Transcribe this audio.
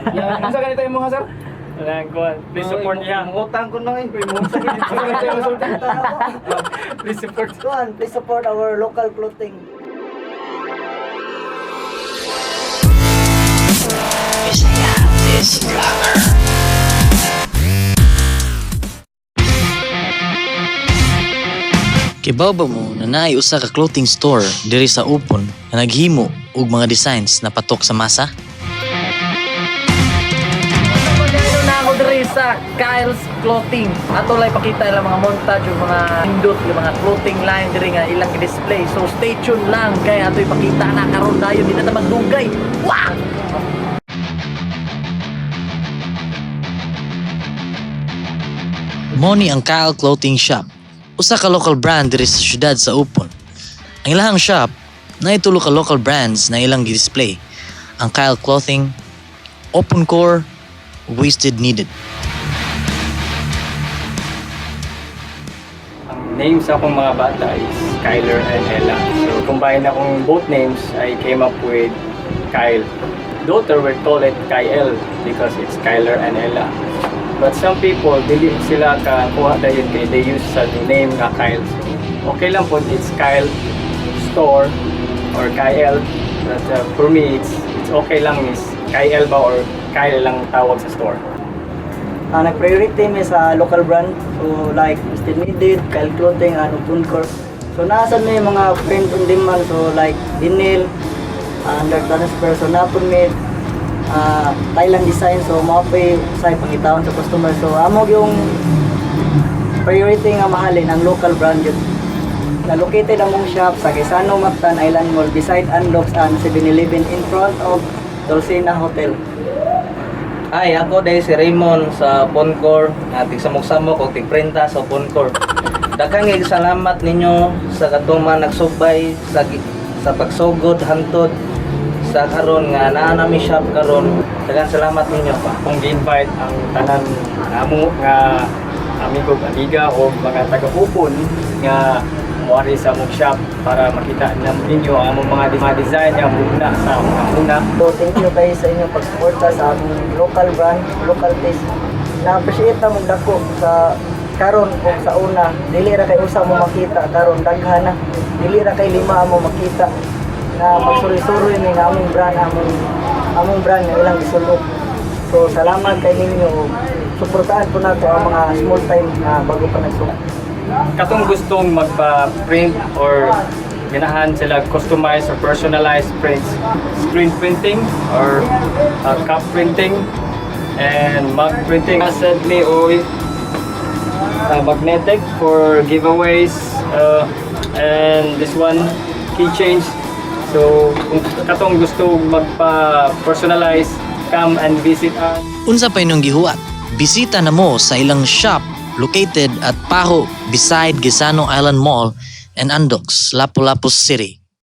Yeah, unsa ganito imong ha, sir? Wala ko. Please support niya. Mangutang ko na eh. Unsa ganito imong sulti? Please support. Kuan, please support our local clothing. Kibaw ba mo na naay usa ka clothing store diri sa Upon na naghimo og mga designs na patok sa masa? Pagkaino na ako diri sa Kyle's Clothing. Ato lang ipakita ilang mga montage yung mga indot, yung mga clothing line diri nga ilang display. So stay tuned lang kay ato ipakita na karon dayon di na ta magdugay. Wow! Mao ni ang Kyle Clothing Shop, usa ka local brand diri sa syudad sa Upon. Ang ilahang shop naay tulo ka local brands na ilang gi-display. Ang Kyle Clothing, Open Core, Wasted Needed. Ang names akong mga bata is Kyler and Ella. So, combine akong both names, I came up with Kyle. Daughter will call it Kyle because it's Kyler and Ella. But some people, dili sila kakuha dayon kay they use sa name nga Kyle. So, okay lang po, it's Kyle Store or Kyle. But for me, it's okay lang is Kyle ba or Kyle lang tawag sa store. Nag-priority mi sa local brand. So like Mr. Needed, Kyle Clothing, and Open Corp. So nasa mi mga print on demand. So like vinyl, under transfer. So napon mi Thailand design. So mao pa sa pangitaon sa customer. So amo yung priority nga mahalin ang local brand yun. Na located among shop sa Quezano Mactan Island Mall beside Unlocks and 7-Eleven in front of Dolcina Hotel. Ay, ako dahil si Raymond sa Poncor, nga tig samok-samok og tigprenta sa Poncor. Daghang kay salamat ninyo sa katong mga nagsubay sa pagsugod hantod sa karon nga naa nami shop karon. Daghang salamat ninyo. Akong gi-invite ang tanan namo nga amigo ug amiga o mga taga-Upon nga moari sa among shop para makita na ninyo ang among mga design nga mugna sa mga una. So thank you kayo sa inyong pagsuporta sa among local brand, local taste. Na-appreciate na mong dako sa karon kung sa una, dili ra kay usa mo makita karon daghan na. Dili ra kay lima mo makita na magsuri-suri mi nga among brand, among brand nga ilang gisulok. So salamat kay ninyo. Suportahan po nato ang mga small time na bago pa nagsulok. Katong gustong magpa-print or ganahan sila customize or personalized prints, screen printing or cup printing and mug printing. Said me oy magnetic for giveaways and this one keychains. So kung katong gusto magpa-personalize, come and visit us. Unsa pa inyong gihuwat? Bisita na mo sa ilang shop located at Paho beside Gisano Island Mall and Andox, Lapu-Lapu City.